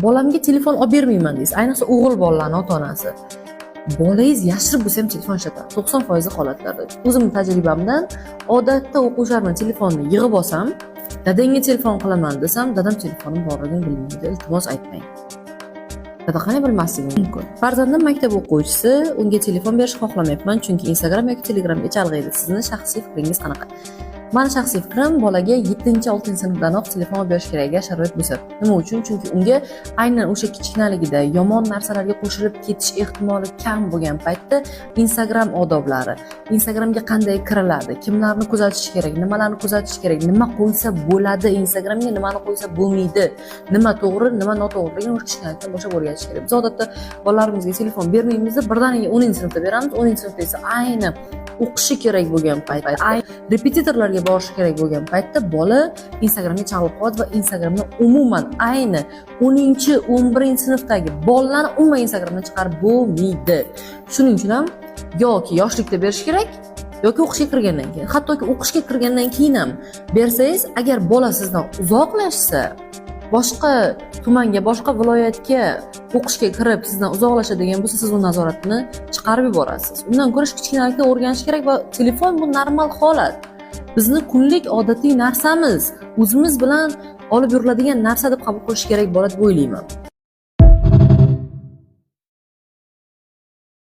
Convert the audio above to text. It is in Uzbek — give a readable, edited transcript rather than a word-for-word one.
Bolamga telefon olib bermayman deysiz, ayniqsa o'g'il bolalarni ota onasi. Bolangiz yashirib bo'lsa ham telefon ishlatadi 90% holatlarda. O'zimni tajribamdan, odatda o'quvchilar bilan telefonni yig'ib olsam, "Dadangga telefon qilaman", desam, "Dadam telefonim borligini bilmaydi, iltimos, aytmang". Dada qanday bilmasligi mumkin? Farzandim maktab o'quvchisi, unga telefon berishni xohlamayapman, chunki Instagram yoki Telegramga chalg'iydi. Sizni shaxsiy fikringiz qanaqa? Mani shaxsiy fikrim, bolaga yettinchi, oltinchi sinfdanoq telefon olib berish kerak, agar sharoit bo'lsa. Nima uchun? Chunki unga aynan o'sha kichkinaligida, yomon narsalarga qo'shilib ketish ehtimoli kam bo'lgan paytda Instagram odoblari, Instagramga qanday kiriladi, kimlarni kuzatish kerak, nimalarni kuzatish kerak, nima qo'ysa bo'ladi Instagramga, nimani qo'ysa bo'lmaydi, nima to'g'ri, nima noto'g'riligini o'sha kichkinalikdan boshlab o'rgatish kerak. Biz odatda bolalarimizga telefon bermaymizda, birdaniga 10-sinfda beramiz. 10-sinfda esa ayni o'qishi kerak bo'lgan paytda, repetitorlarga borishi kerak bo'lgan paytda bola Instagramga chalg'ib qoladi va Instagramda umuman, ayni 10-, 11-sinfdagi bolalarni umuman Instagramdan chiqarib bo'lmaydi. Shuning uchun ham yoki yoshlikda berish kerak, yoki o'qishga kirgandan keyin. Hattoki o'qishga kirgandan keyin ham bersangiz, agar bola sizdan uzoqlashsa, boshqa tumanga, boshqa viloyatga o'qishga kirib, sizdan uzoqlashadigan bo'lsa, siz u nazoratini chiqarib yuborasiz. Undan ko'ra kichkinalikdan o'rganish kerak va telefon bu normal holat, bizni kunlik odatiy narsamiz, o'zimiz bilan olib yuriladigan narsa deb qabul qilish kerak bola deb o'ylayman.